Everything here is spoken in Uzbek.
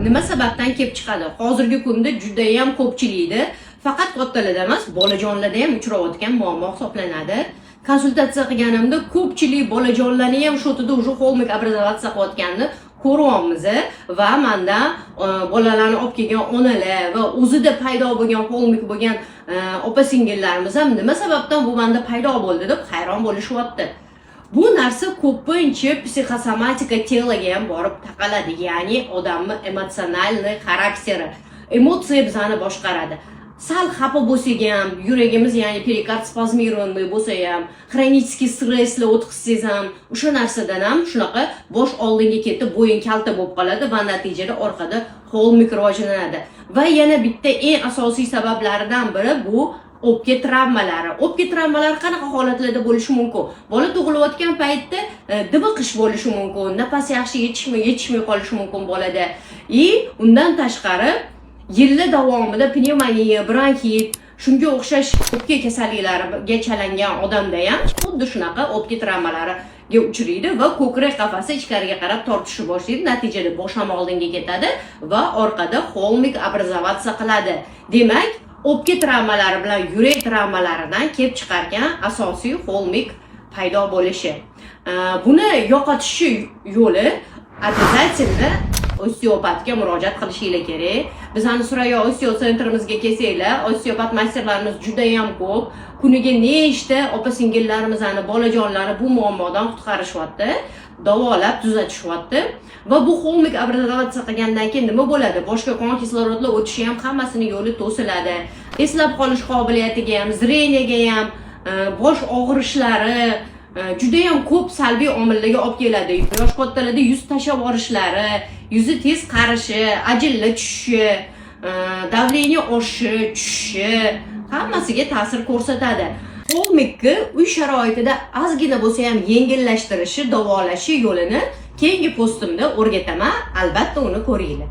Nima sababdan kelib chiqadi? Hozirgi kunda judayam ko'pchilikda, faqat kattalarda emas, bolajonlarda ham uchrayotgan muammo hisoblanadi. Konsultatsiya qilganimda ko'pchilik bolajonlarni ham shu yerda уже холмик образоваться qilayotganini ko'ryapmiz va mandan bolalarni olib kelgan onalar va o'zida paydo bo'lgan холмик bo'lgan opa singillarimiz ham nima sababdan bu manda paydo bo'ldi deb hayron bo'lishyapti. Bu narsa ko'pincha psixosomatika тела ga ham borib taqaladi, ya'ni odamni эмоциональный xarakteri, emotsiya bizani boshqaradi. Sal xafa bo'lsak ham yuragimiz, ya'ni перикард спазмированный bo'lsa ham, хронический stresslar o'tkazsangiz ham, o'sha narsadan ham shunaqa bosh oldinga ketib, bo'yin kalta bo'lib qoladi va natijada orqada холмик rivojlanadi. Va yana bitta eng asosiy sabablaridan biri bu o'pka travmalari. O'pka travmalari qanaqa holatlarda bo'lishi mumkin? Bola tug'ilayotgan paytda dibiqish bo'lishi mumkin, nafas yaxshi yetishmay qolishi mumkin bolada. И undan tashqari yillar davomida pnevmoniya, bronxit, shunga o'xshash o'pka kasalliklariga chalingan odamda ham xuddi shunaqa o'pka travmalariga uchraydi va ko'krak qafasi ichkariga qarab tortishni boshlaydi. Natijada bosh ham oldinga ketadi va orqada холмик образоваться qiladi. Demak, o'pka travmalari bilan yurak travmalaridan kelib chiqarkan asosiy холмик paydo bo'lishi. Buni yo'qotishi yo'li обязательно osteopatga murojaat qilishinglar kerak. Bizani Surayyo osteo sentrimizga kelsanglar, osteopat masterlarimiz judayam ko'p. Kuniga nechta opa singillarimizni, bolajonlarni bu muammodan qutqarishyapti, davolab tuzatishyapti. Va bu холмик образоваться qilgandan keyin nima bo'ladi? Boshqa qon kislorodlar o'tishi ham, hammasini yo'li to'siladi. Eslab qolish qobiliyatiga ham, зрения ga ham, bosh og'rishlari, judayam ko'p salbiy omillarga olib keladi. Yosh kattalarda yuz tashlab yuborishlari, yuzi tez qarishi, ajinlar tushishi, давление oshishi, tushishi, hammasiga ta'sir ko'rsatadi. Холмик ni uy sharoitida ozgina bo'lsa ham yengillashtirishi, davolashi yo'lini keyingi postimda o'rgataman. Albatta uni ko'ringlar.